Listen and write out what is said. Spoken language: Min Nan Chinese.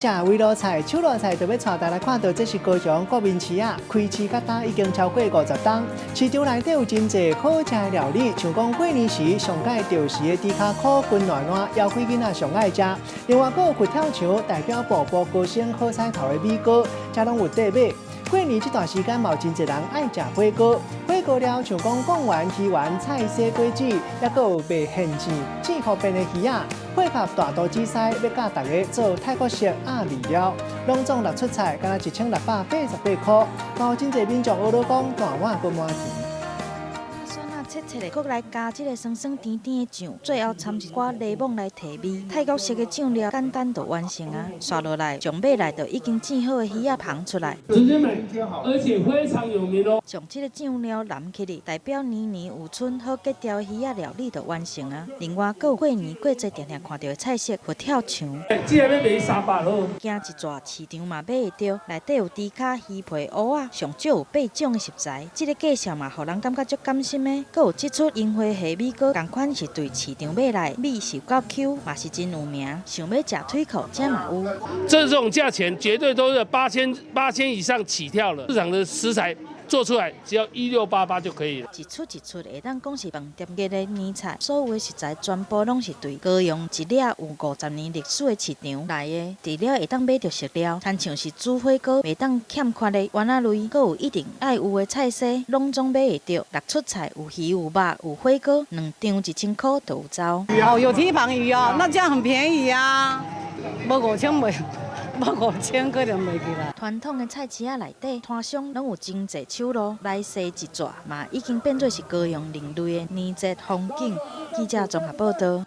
食圍爐菜、手路菜，就欲帶大家來看著，這是高雄國民市仔，開市到今已經超過50冬。市場內底有真濟好食的料理，像講過年時上蓋著時的豬跤箍、軍爛爛，枵鬼囡仔上愛食。另外，閣有佛跳牆，代表步步高升好彩頭的米糕，遮攏有得買。過年這段時間，嘛有真濟人愛食火鍋。火鍋料像講貢丸、魚丸、菜絲、果子，抑閣有賣現煎、煎予變的魚仔，配合大肚子師欲教大家做泰國式鴨麵料，攏總六出菜，干焦1688塊。嘛有真濟民眾學咧講大碗閣滿錢。蒜仔切切的，閣來加這个酸酸甜甜的醬，最後摻一寡檸檬來提味。泰國式的醬料簡單就完成啊！紲落來，上買來就已經煎好的魚仔捧出來。直接買，而且非常有名哦。將這个醬料淋起來，代表年年有春好格調的魚仔料理就完成啊！另外，閣有過年過節定定看著的菜色佛跳牆。這个欲賣300好。行一逝市場嘛買會著，內底有豬跤、魚皮、蚵仔，上少有八種的食材。這个介紹嘛，予人感覺足甘心的。閣有這出櫻花蝦米糕，仝款是對市場買來，米是有夠 Q，嘛是真有名。想欲食腿褲，遮嘛有。這種價錢絕對都是8000以上起跳了。市場的食材做出來只要1688就可以了。一出一出會當講是飯店級的年菜，所有的食材全部攏是對高雄一粒有50年歷史的市場來的。除了會當買著食料，親像是煮火鍋袂當欠缺的丸仔類，閣有一定愛有的菜色，攏總買會著。六出菜有魚有肉有火鍋，兩張1000塊就有走。哦，有蹄膀魚哦，那這樣很便宜啊，無5000袂。無5000可能袂起來。傳統的菜市仔內底，攤商攏有真濟手路來踅一逝，嘛已經變做是高雄另類的年節風景。記者綜合報導。